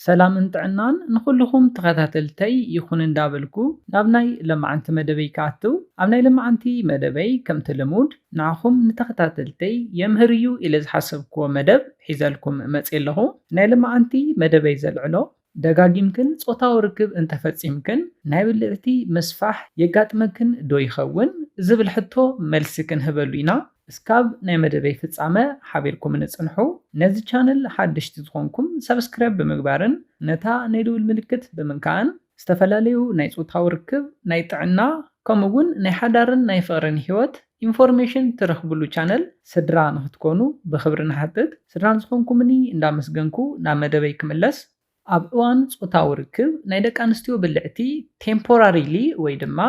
ሰላምን ጥዕናን ንኹልኹም ተኸታተልተይ ይኹን እንዳበልኩ ናብ ናይ ለማዓንቲ መደበይ ክኣትው። ኣብ ናይ ለማዓንቲ መደበይ ከምቲ ልሙድ ንዓኹም ንተኸታተልተይ የምህር እዩ ኢለ ዝሓሰብክዎ መደብ ሒዘልኩም መፅየ ኣለኹ። ናይ ለማዓንቲ መደበይ ዘልዕሎ ደጋጊምክን ጾታዊ ርክብ እንተፈጺምክን ናይ ብልዕቲ ምስፋሕ የጋጥመክን ዶ ይኸውን ዝብል ሕቶ መልሲ ክንህበሉ ኢና። እስካብ ናይ መደበይ ፍጻመ ሓቢርኩም ንጽንሑ። ነዚ ቻነል ሓደሽቲ ዝኾንኩም ሰብስክራይብ ብምግባርን ነታ ናይ ደውል ምልክት ብምንካእን ዝተፈላለዩ ናይ ጾታዊ ርክብ፣ ናይ ጥዕና ከምኡ እውን ናይ ሓዳርን ናይ ፍቕርን ህይወት ኢንፎርሜሽን ትረኽብሉ ቻነል ስድራ ንክትኮኑ ብኽብሪ ንሓትት። ስድራ ንዝኾንኩምኒ እንዳመስገንኩ ናብ መደበይ ክምለስ። ኣብ እዋን ጾታዊ ርክብ ናይ ደቂ ኣንስትዮ ብልዕቲ ቴምፖራሪሊ ወይ ድማ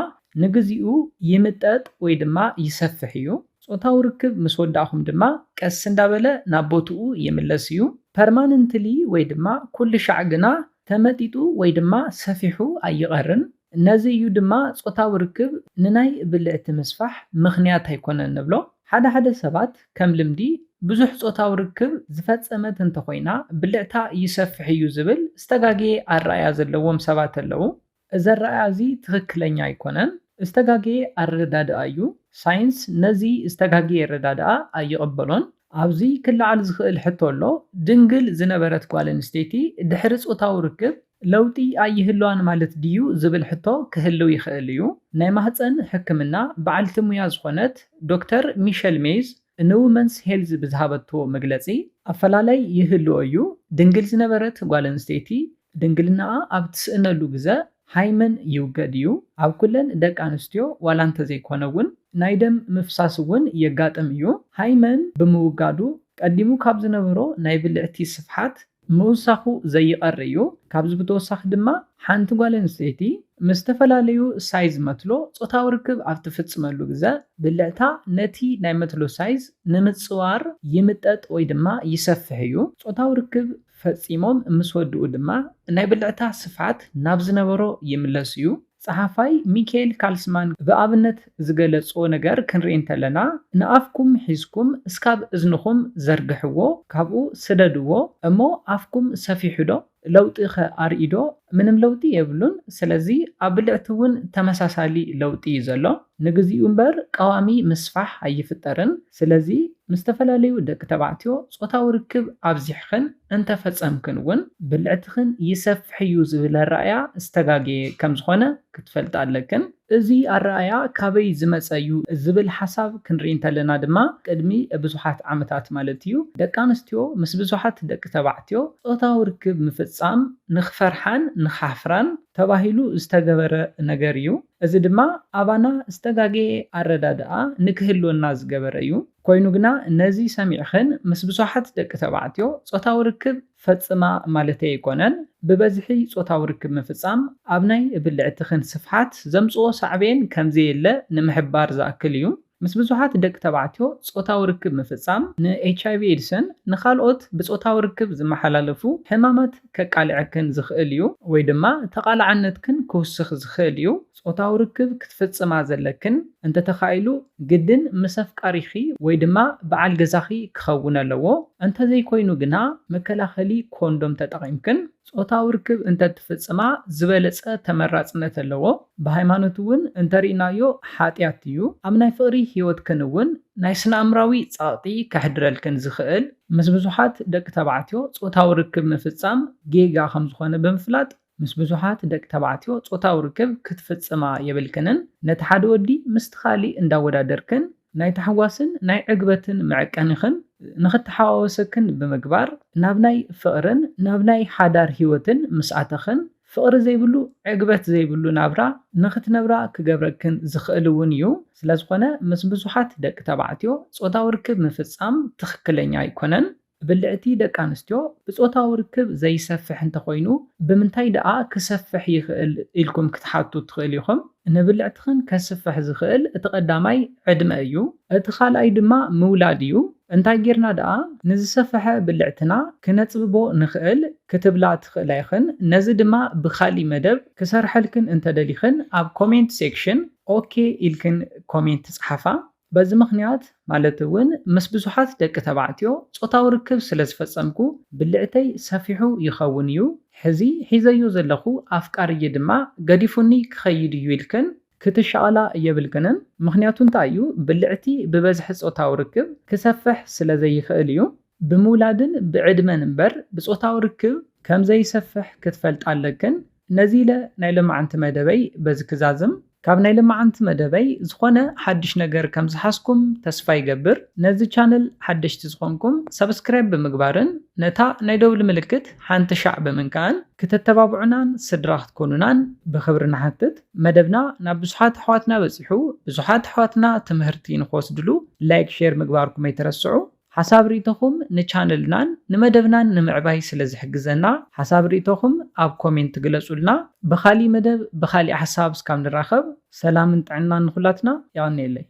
ንግዚኡ ይምጠጥ ወይ ድማ ይሰፍሕ እዩ። ጾታዊ ርክብ ምስ ወዳእኹም ድማ ቀስ እንዳበለ ናብ ቦትኡ ይምለስ እዩ። ፐርማነንትሊ ወይ ድማ ኩሉ ሻዕ ግና ተመጢጡ ወይ ድማ ሰፊሑ ኣይቐርን። ነዚ እዩ ድማ ጾታዊ ርክብ ንናይ ብልዕቲ ምስፋሕ ምኽንያት ኣይኮነን ንብሎ። ሓደ ሓደ ሰባት ከም ልምዲ ብዙሕ ጾታዊ ርክብ ዝፈጸመት እንተኾይና ብልዕታ ይሰፍሕ እዩ ዝብል ዝተጋግየ ኣረኣያ ዘለዎም ሰባት ኣለዉ። እዚ ኣረኣያ እዚ ትኽክለኛ ኣይኮነን። ዝተጋግየ ኣረዳድኣ እዩ። ሳይንስ ነዚ ዝተጋግየ ኣረዳድኣ ኣይቕበሎን። ኣብዚ ክለዓል ዝኽእል ሕቶ ኣሎ። ድንግል ዝነበረት ጓል ኣንስተይቲ ድሕሪ ጾታዊ ርክብ ለውጢ ኣይህልዋን ማለት ድዩ ዝብል ሕቶ ክህልው ይኽእል እዩ። ናይ ማህፀን ሕክምና በዓልቲ ሙያ ዝኾነት ዶክተር ሚሸል ሜይዝ ንውመንስ ሄልዝ ብዝሃበቶ መግለፂ ኣፈላላይ ይህልዎ እዩ። ድንግል ዝነበረት ጓል ኣንስተይቲ ድንግልናኣ ኣብ ትስእነሉ ግዘ ሃይመን ይውገድ እዩ። ኣብ ኩለን ደቂ ኣንስትዮ ዋላ እንተዘይኮነ እውን ናይ ደም ምፍሳስ እውን የጋጥም እዩ። ሃይመን ብምውጋዱ ቀዲሙ ካብ ዝነበሮ ናይ ብልዕቲ ስፍሓት ምውሳኹ ዘይቐር እዩ። ካብዚ ብተወሳኺ ድማ ሓንቲ ጓል ኣንስተይቲ ምስ ዝተፈላለዩ ሳይዝ መትሎ ጾታዊ ርክብ ኣብ ትፍጽመሉ ግዘ ብልዕታ ነቲ ናይ መትሎ ሳይዝ ንምጽዋር ይምጠጥ ወይ ድማ ይሰፍሕ እዩ። ጾታዊ ርክብ ፈጺሞም ምስ ወድኡ ድማ ናይ ብልዕታ ስፍሓት ናብ ዝነበሮ ይምለስ እዩ። ጸሓፋይ ሚካኤል ካልስማን ብኣብነት ዝገለጾ ነገር ክንርኢ እንተለና፣ ንኣፍኩም ሒዝኩም እስካብ እዝንኹም ዘርግሕዎ፣ ካብኡ ስደድዎ፣ እሞ ኣፍኩም ሰፊሑ ዶ ለውጢ ከ ኣርእዩ ዶ? ምንም ለውጢ የብሉን። ስለዚ ኣብ ብልዕቲ እውን ተመሳሳሊ ለውጢ እዩ ዘሎ። ንግዚኡ እምበር ቀዋሚ ምስፋሕ ኣይፍጠርን። ስለዚ ምስ ዝተፈላለዩ ደቂ ተባዕትዮ ጾታዊ ርክብ ኣብዚሕኽን እንተፈጸምክን እውን ብልዕትኽን ይሰፍሕ እዩ ዝብል ኣረኣያ ዝተጋገየ ከም ዝኾነ ክትፈልጣ ኣለክን። እዚ ኣረኣያ ካበይ ዝመጸ እዩ ዝብል ሓሳብ ክንርኢ እንተለና ድማ ቅድሚ ብዙሓት ዓመታት ማለት እዩ ደቂ ኣንስትዮ ምስ ብዙሓት ደቂ ተባዕትዮ ጾታዊ ርክብ ምፍጻም ንኽፈርሓን ንኽሓፍራን ተባሂሉ ዝተገበረ ነገር እዩ። እዚ ድማ ኣባና ዝተጋገየ ኣረዳድኣ ንክህልወና ዝገበረ እዩ። ኮይኑ ግና ነዚ ሰሚዕኽን ምስ ብዙሓት ደቂ ተባዕትዮ ጾታዊ ርክብ ፈጽማ ማለተይ ኣይኮነን። ብበዝሒ ጾታዊ ርክብ ምፍጻም ኣብ ናይ ብልዕትኽን ስፍሓት ዘምጽኦ ሳዕቤን ከምዘየለ ንምሕባር ዝኣክል እዩ። ምስ ብዙሓት ደቂ ተባዕትዮ ጾታዊ ርክብ ምፍጻም ንኤች ኣይ ቪ ኤድስን ንኻልኦት ብጾታዊ ርክብ ዝመሓላለፉ ሕማማት ከቃልዐክን ዝኽእል እዩ ወይ ድማ ተቓላዕነትክን ክውስኽ ዝኽእል እዩ። ጾታዊ ርክብ ክትፍጽማ ዘለክን እንተተኻኢሉ ግድን ምስ ኣፍቃሪኺ ወይ ድማ በዓል ገዛኺ ክኸውን ኣለዎ። እንተዘይኮይኑ ግና መከላኸሊ ኮንዶም ተጠቒምክን ጾታዊ ርክብ እንተትፍጽማ ዝበለጸ ተመራጽነት ኣለዎ። ብሃይማኖት እውን እንተርኢናዮ ሓጢኣት እዩ። ኣብ ናይ ፍቕሪ ህይወትክን እውን ናይ ስነ ኣእምራዊ ጸቕጢ ከሕድረልክን ዝኽእል ምስ ብዙሓት ደቂ ተባዕትዮ ጾታዊ ርክብ ምፍጻም ጌጋ ከም ዝኾነ ብምፍላጥ ምስ ብዙሓት ደቂ ተባዕትዮ ጾታዊ ርክብ ክትፍጽማ የብልክንን። ነቲ ሓደ ወዲ ምስቲ ካሊእ እንዳወዳደርክን ናይ ታሕጓስን ናይ ዕግበትን መዐቀኒኽን ንኽተሓዋወሰክን ብምግባር ናብ ናይ ፍቕርን ናብ ናይ ሓዳር ህይወትን ምስ ኣተኽን ፍቕሪ ዘይብሉ ዕግበት ዘይብሉ ናብራ ንኽትነብራ ክገብረክን ዝኽእል እውን እዩ። ስለዝኾነ ምስ ብዙሓት ደቂ ተባዕትዮ ጾታዊ ርክብ ምፍጻም ትኽክለኛ ኣይኮነን። ብልዕቲ ደቂ ኣንስትዮ ብጾታዊ ርክብ ዘይሰፍሕ እንተኾይኑ ብምንታይ ደኣ ክሰፍሕ ይኽእል ኢልኩም ክትሓቱ ትኽእል ኢኹም። ንብልዕትኽን ከስፍሕ ዝኽእል እቲ ቀዳማይ ዕድመ እዩ። እቲ ካልኣይ ድማ ምውላድ እዩ። እንታይ ጌርና ደኣ ንዝሰፍሐ ብልዕትና ክነጽብቦ ንኽእል ክትብላ ትኽእላ ኢኽን። ነዚ ድማ ብኻሊእ መደብ ክሰርሐልክን እንተደሊኽን ኣብ ኮሜንት ሴክሽን ኦኬ ኢልክን ኮሜንት ጸሓፋ። በዚ ምኽንያት ማለት እውን ምስ ብዙሓት ደቂ ተባዕትዮ ጾታዊ ርክብ ስለ ዝፈጸምኩ ብልዕተይ ሰፊሑ ይኸውን እዩ። ሕዚ ሒዘዮ ዘለኹ ኣፍቃሪይ ድማ ገዲፉኒ ክኸይድ እዩ ኢልክን ክትሻቐላ የብልክንን። ምኽንያቱ እንታይ እዩ? ብልዕቲ ብበዝሒ ጾታዊ ርክብ ክሰፍሕ ስለ ዘይኽእል እዩ። ብምውላድን ብዕድመን እምበር ብጾታዊ ርክብ ከም ዘይሰፍሕ ክትፈልጣ ኣለክን። ነዚ ኢለ ናይ ሎማዓንቲ መደበይ በዚ ክዛዝም። ካብ ናይ ሎማዓንቲ መደበይ ዝኾነ ሓድሽ ነገር ከም ዝሓዝኩም ተስፋ ይገብር። ነዚ ቻነል ሓደሽቲ ዝኾንኩም ሰብስክራይብ ብምግባርን ነታ ናይ ደውሊ ምልክት ሓንቲ ሻዕ ብምንካእን ክተተባብዑናን ስድራ ክትኮኑናን ብኽብሪ ንሓትት። መደብና ናብ ብዙሓት ኣሕዋትና በጺሑ፣ ብዙሓት ኣሕዋትና ትምህርቲ ንክወስድሉ ላይክ፣ ሼር ምግባርኩም ኣይትረስዑ። ሓሳብ ርኢቶኹም ንቻነልናን ንመደብናን ንምዕባይ ስለ ዝሕግዘና ሓሳብ ርኢቶኹም ኣብ ኮሜንት ግለጹልና። ብኻሊእ መደብ ብኻሊእ ሓሳብ እስካብ ንራኸብ ሰላምን ጥዕናን ንኹላትና። የቐንየለይ።